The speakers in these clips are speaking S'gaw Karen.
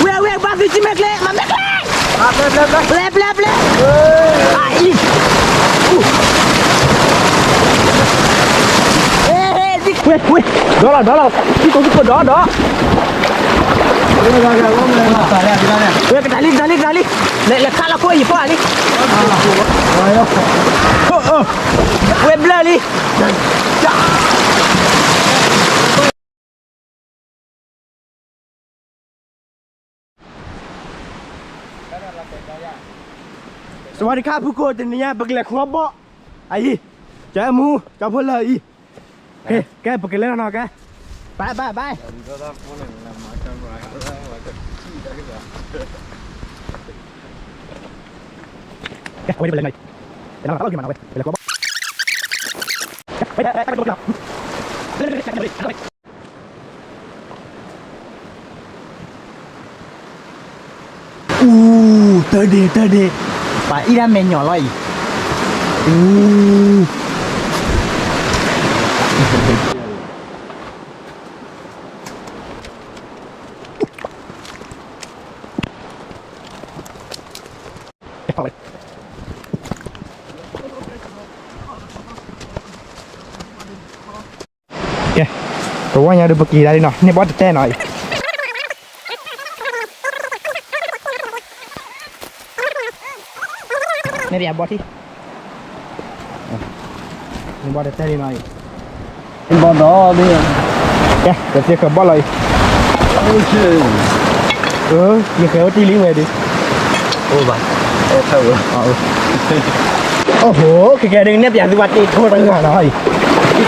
ဝဲ ဝဲ ဘၣ်သုကံမဲာ်ကျဲ မၤမဲာ်ကျဲ, ပျဲ ပျဲ ပျဲ, အံၤ, ဝဲ ဝဲ, ဒီးလီၤ ဒီးလီၤ, သုကိး သုကိး ဒီး ဒီး, ဝဲ ကတၢၢ်လံ ကတၢၢ်လံ ကတၢၢ်လံ, လဲၤ လဲၤခးလီၤခိၣ်အံၤဖီၣ်လံ, ဝဲဘျၢလံ. สวัสดีครับ ဖုကိး တနံၤညါ ပကလဲၤခီဘီၣ်အံၤ, ကၠီမူ ကၠီဖိလၢအံၤ, ကဲ ပကလဲၤလီၤနီၤ ကဲ, bye bye bye, ကဲ အဝဲပလဲၤလီၤနီၤ, ပလဲၤခီဘီၣ် အူ, တၢ်ဒ့ တၢ်ဒ့, ပှၤအံၤဒၣ်မဲာ်ညါလီၤအံၤ, အူ, ကဲ, ပဝဲညါဒီးပက့ၤဒၣ်လံနီၤ, န့ၢ်ဘီတတဲနီၤအံၤ, န့ၢ်ဘီတတဲ, န့ၢ်ဘီတတဲလံနီၤအံၤ, ဘီဒီး, ကဲ ပသ့ဃဲၤဘီၣ်လီၤအံၤ, ယဃဲၤဝဲတံၢ်လံဝဲဒုး, အိၣ်ဘၣ်, အိၣ်ဟိ, ခဲကဲဒုး နဲၣ်ပၠးသုဝဲတ့ထိတဂၤနီၤအံၤ,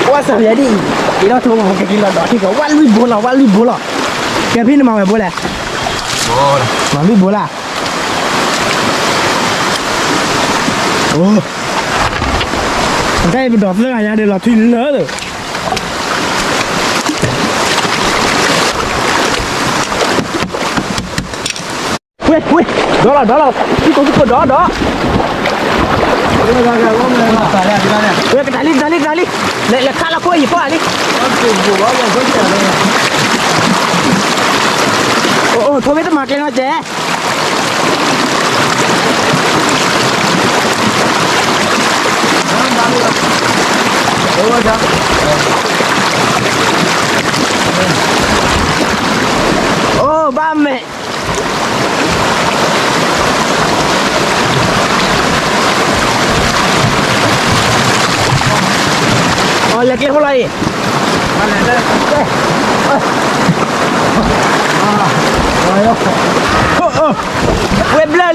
ကွၢ်စၢ်ယဲဒ်အံၤ, အံၤဒီးထိကက့ၤလီၤဒီးထံကီး ဝဲလွံၢ်ဘိလီၤ ဝဲလွံၢ်ဘိလီၤ, ကဲဖံန့ၣ်မၤဝဲဘိလဲၣ်, မၤလွံၢ်ဘိလၢ အိ, တၢ်အံၤပဒိးသၢဂၤညါဒီးလီၤထွံလၢာ်, ဝဲ ဝဲ, ဒီးလီၤ ဒီးလီၤ, သုကိး သုကိး ဒီး ဒီး, ဝဲ ကတၢၢ်လံ ကတၢၢ်လံ ကတၢၢ်လံ, လဲၤ လဲၤခးလီၤခိၣ်အံၤဖီၣ်လံ, အိ, အိ, ထိၣ်မ့ၢ်တမၤကျဲနီၤကဲ အိ, ဘၣ်မ့ၢ် အိ, လဲၤကျဲဖိလီၤအံၤ, ဝဲဘျၢလံ,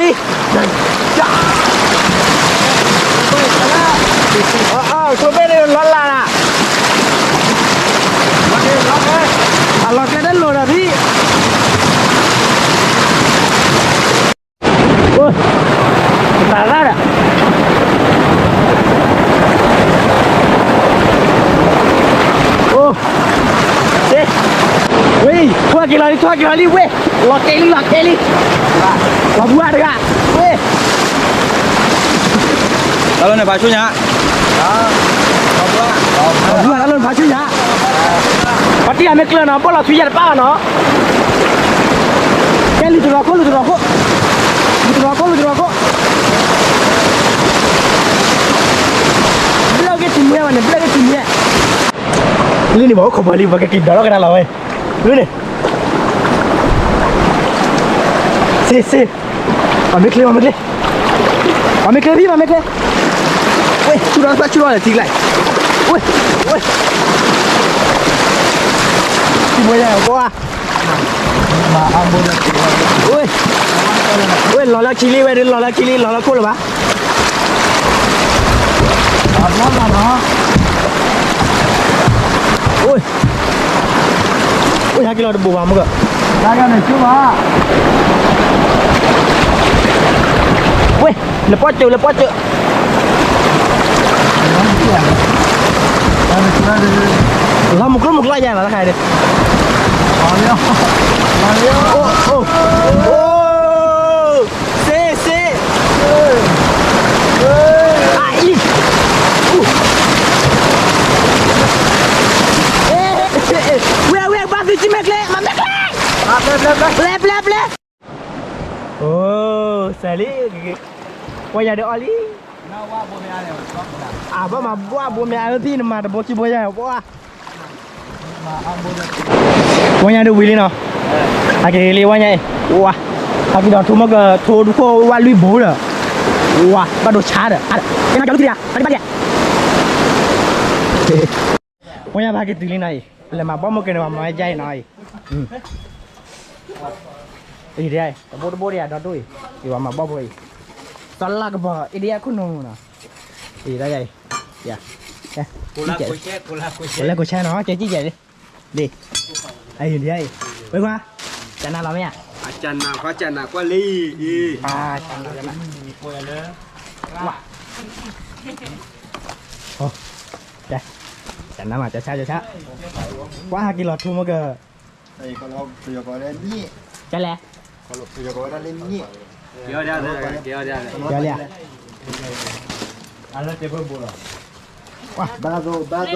အ, အ, ထိၣ်ဘ့ၣ်န့ၣ်လီၤလၢ်လၢ်, အလီၤကျဲတလိၤဒီးဖံ, အိ, တၢ်ရၣ်ဒီး, အိ, ဝဲ, ထွဲက့ၤလီၤလံ ထွဲက့ၤလီၤလံ ဝဲ, လီၤတဲာ်လံ လီၤတဲာ်လံ, လီၤဘှါတဂၤ, ဝဲ, တၢ်လီၢ်န့ၣ်ဖးဆူညါ, တၢ်လီၢ်န့ၣ်ဖးဆူညါ, ပှၤတံၢ်အမ့ၢ်ကျၢၤနီၤ ဘီၣ်လီၤထွံယဲၢ်တပၣ်ဘၣ်နီၤ, ကဲ လုၢ်တရီခိၣ် လုၢ်တရီခိၣ်, လုၢ်တရီခိၣ် လုၢ်တရီခိၣ်, ဘျၢက့ၤတံၤမွဲဝဲန့ၣ် ဘျၢက့ၤတံၤမွဲ, လၢန့ၣ် ပှၤအိၣ်ခိးပှၤလံ ပှၤကက့ၤဒိးထီၣ်ကဒါလီၤဝဲ, လၢန့ၣ်, စ့ စ့, ပှၤမ့ၢ်ချ့ ပှၤမ့ၢ်ချ့, ပှၤမ့ၢ်ချ့ဖံ ပှၤမ့ၢ်ချ့, ဝဲ ဆူၣ်ထီၣ် ဆူၣ်ထီၣ်လဲၣ်ထံကျါ, ဝဲ, ဝဲ, ထံမွဲယဲၢ်ကွၢ် ဝဲ, ဝဲ လီၤလၢခံလံ ဝဲဒုး လီၤလၢခံလံ လီၤလၢခိၣ်လၢၤဘၣ်, ဝဲ, ဝဲ ဟဲက့ၤလီၤတဘိးဘၣ်မုၢ်က, ဝဲ လဲၤပီၢ်စၢၤ လဲၤပီၢ်စၢၤ လီၤမုၢ်ကျိၣ်မုၢ်ကျိၣ်ယါလီၤတခါဒီး, အိ, အိ, အိ, စ့ စ့, အံၤ, ဝဲ ဝဲ ဘၣ်သုကံမဲာ်ကျဲ မၤမဲာ်ကျဲ, မၤမဲာ်ကျဲ ပျဲပျဲပျဲ, အိ စဲးလံ, ပှၤယၤဒီးအီၣ်လံ, အဘၣ်မၤဘှၢ်ဘိမ့ၢ်အါဖံ နမၤတဘိခံဘိယၤပှၤ ဝဲညါဒုးဝံၤလံနီၤ, ဟဲက့ၤလံဝဲညါအံၤ, ဝါ, ဟဲက့ၤဒီးထိမီၢ်ကထိဒုးခိၣ်ဝဲလွံၢ်ဘိဒီး, ဝါ, ဘၣ်ဒိဆါဒီး, ကဲနီၤ ကၠီလူထံယၤ, ဘၣ်ဒံဘၣ်ဒံ, ဝဲညါဘၣ်ဟဲက့ၤတုၤလံနီၤအံၤ, လဲၤမၤဘီၣ်မုၢ်က့ၤန့ၣ် ပှၤမၤဝဲဒ်အံၤနီၤအံၤ, အံၤဒ်အံၤ တဘိတဘိဒ်ယၤဒီဒိၣ်အံၤ, အံၤပှၤမၤဘီၣ်ဖိအံၤ, သီလၢကဘီ အံၤဒ်အံၤခိၣ်နူာ်နီၤ, အံၤဒ်အံၤ, ကိးလၢကိးဆဲနီၤ ကဲကံၣ်ကဲလံ, ဒ်, အံၤဒ်အံၤ, ဝဲခွါ, ကနၤလီၤမ့ၢ်ဧါ, ကနၤခွါကနၤကွၢ်လံ, ဝါ, ကနၤမး ကဆါကဆါ, ကွၢ်ဟဲက့ၤလီၤထူမီၢ်က ကလဲၣ်, ကလဲၣ်, ကလဲၣ်, ဘၣ်